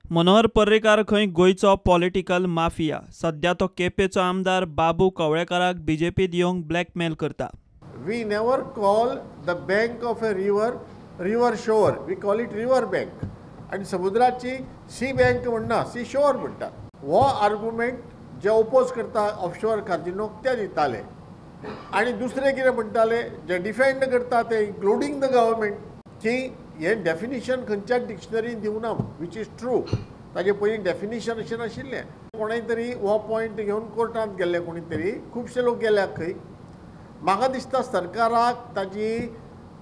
मनोहर पर्रीकार खंय गोंयचो political mafia. सध्या तो केपेचो आमदार बाबू कवळेकाराक बीजेपीत येवंक ब्लॅकमेल करता. We never call the bank of a river river shore, we call it river bank. आनी समुद्राची सी बँक म्हणना, सी शोर म्हणटात. हो आर्ग्युमेंट जे ओपोज करता ऑफशोर काजिनोक ते दिताले. आनी दुसरे कितें म्हणटाले, जे डिफेंड करता ते इन्क्लुडींग the government, की हें डेफिनिशन खंयच्याच डिक्शनरीन दिवना, which is true. ताजे पयलीं डेफिनिशन अशें नाशिल्लें. कोणें तरी हो पॉयंट घेवन कोर्टांत गेल्ले, कोणी तरी खुबशे लोक गेल्यात खंय. म्हाका दिसता सरकाराक ताजी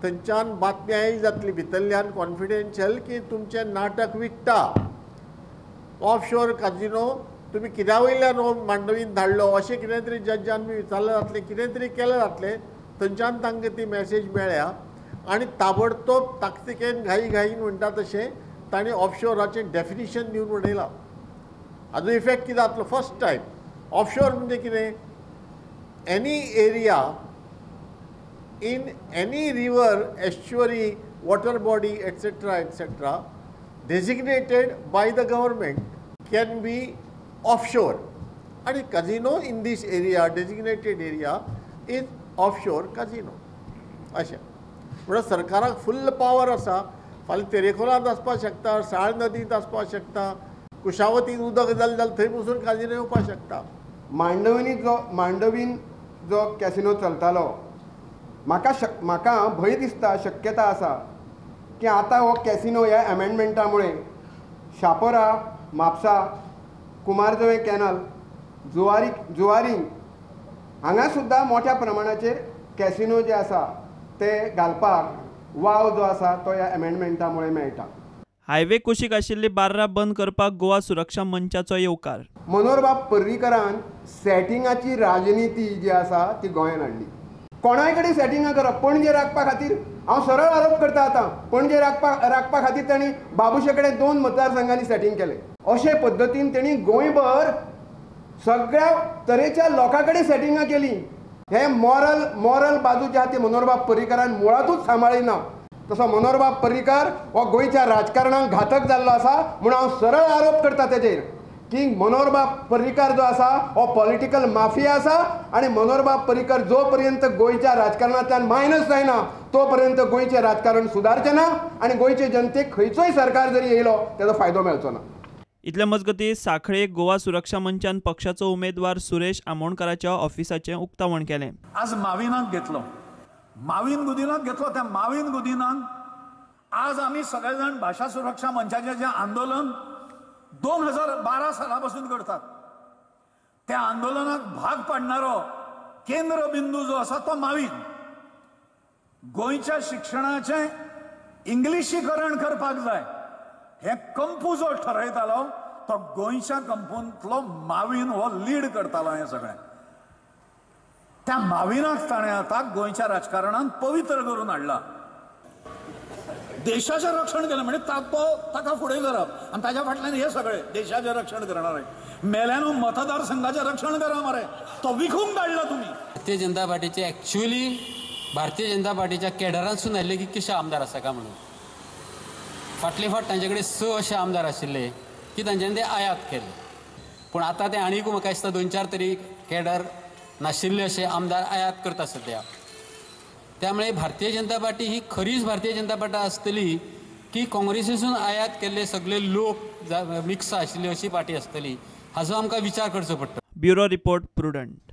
थंयच्यान बातमी आयली जातली भितरल्यान कॉन्फिडेन्शियल की तुमचें नाटक विकता ऑफशोर काजिनो, तुमी कित्या वयल्यान हो मांडवीन धाडलो अशें कितें तरी जज्जान बी विचारलें जातलें, कितें तरी केलें जातलें. थंयच्यान तांकां ती मॅसेज मेळ्ळ्या आनी ताबडतोब ताकतिकेन घाई घाईन म्हणटा तशें तांणी ऑफशोराचें डेफिनिशन दिवन उडयलां. हाजो इफेक्ट कितें जातलो? फर्स्ट टायम ऑफशोर म्हणजे कितें? Any area in any river, estuary, water body, etcetera etcetera designated by the government can be offshore. आनी casino in this area, designated area is offshore casino. अशें म्हणल्यार सरकाराक फुल्ल पावर आसा. फाल्यां तेरेखोलांत आसपाक शकता, साळ नदींत आसपाक शकता, कुशावतीन उदक जालें जाल्यार थंय पसून काजिनो येवपाक शकता. मांडवीन जो कॅसिनो चलतालो, म्हाका भंय दिसता, शक्यता आसा की आतां हो कॅसिनो ह्या एमेंडमेंटा मुळे शापोरा, म्हापसा, कुमारजुवें कॅनल, जुवारी हांगा सुद्दां मोठ्या प्रमाणाचेर कॅसिनो जे आसा ते घालपाक वाव जो आसा तो ह्या एमेंडमेंटा मुळे मेळटा. हायवे कुशीक आशिल्ली बार्रां बंद करपाक गोवा सुरक्षा मंचाचो येवकार. मनोहरबाब पर्रीकरान सेटिंगाची राजनिती जी आसा ती गोंयांत हाडली. कोणाय कडेन सेटिंगां करप, पणजे राखपा खातीर हांव सरळ आरोप करता आतां, पणजे राखपा खातीर तांणी बाबूशे कडेन 2 मतदारसंघांनी सेटींग केलें. अशे पद्दतीन तांणी गोंयभर सगळ्या तरेच्या लोकां कडेन सेटिंगां केलीं. हे मॉरल बाजू जी आसा ती मनोहरबाब पर्रीकरान मुळांतूच सांबाळ्ळी ना. तसो मनोहरबाब पर्रीकर हो गोंयच्या राजकारणाक घातक जाल्लो आसा म्हूण हांव सरळ आरोप करता तेजेर की मनोहरबाब पर्रीकर जो आसा हो पॉलिटिकल माफिया आसा आनी मनोहरबाब पर्रीकर जो पर्यंत गोंयच्या राजकारणांतल्यान मायनस जायना तो पर्यंत गोंयचें राजकारण सुदारचें ना आनी गोंयचे जनतेक खंयचोय सरकार जरी येयलो तेजो फायदो मेळचो ना. इतले मजगतीं सांखळे गोवा सुरक्षा मंचान पक्षाचो उमेदवार सुरेश आमोणकाराच्या ऑफिसाचें उक्तावण केलें. आज माविनाक घेतलो, माविन गुदिनाक घेतलो. त्या माविन गुदिनान आज आमी सगळे जाण भाशा सुरक्षा मंचाचें जें आंदोलन 2012 साला पासून करतात त्या आंदोलनाक भाग पाडणारो केंद्रबिंदू जो आसा तो माविन. गोंयच्या शिक्षणाचें इंग्लिशीकरण करपाक जाय हें कंपू जो ठरयतालो तो गोंयच्या कंपूंतलो माविन हो लीड करतालो हें सगळें. त्या माविनाक ताणें आतां गोंयच्या राजकारणान पवित्र करून हाडला. देशाचें रक्षण केलें म्हणजे तो ताका फुडें करप आनी ताच्या फाटल्यान हे सगळे देशाचें रक्षण करणार मेल्यानो मतदारसंघाचें रक्षण करा मरे, तो विकूंक काडला तुमी. भारतीय जनता पार्टीचे एक्च्युअली भारतीय जनता पार्टीच्या केडरांसून आयिल्ले की कितले आमदार आसा काय म्हणून फाटले फाट तांचे कडेन 6 अशे आमदार आशिल्ले की तांच्यांनी ते आयात केले. पूण आतां ते आनीक म्हाका दिसता 2-4 तरी केडर नाशिल्ले अशे आमदार आयात करता सद्या. त्यामुळे भारतीय जनता पार्टी ही खरीच भारतीय जनता पार्टी आसतली की काँग्रेसीसून आयात केल्ले सगळे लोक मिक्स आशिल्ली अशी पार्टी आसतली हाचो आमकां विचार करचो पडटा. Bureau report, Prudent.